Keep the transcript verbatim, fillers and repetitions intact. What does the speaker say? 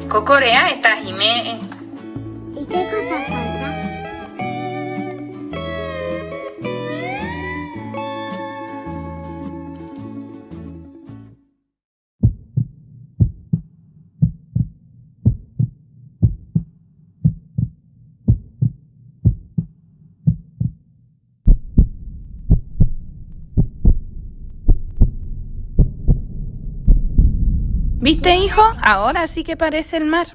Ko kore 'ā e tahi me'e. ¿Y qué cosa falta? ¿Viste, hijo? Ahora sí que parece el mar.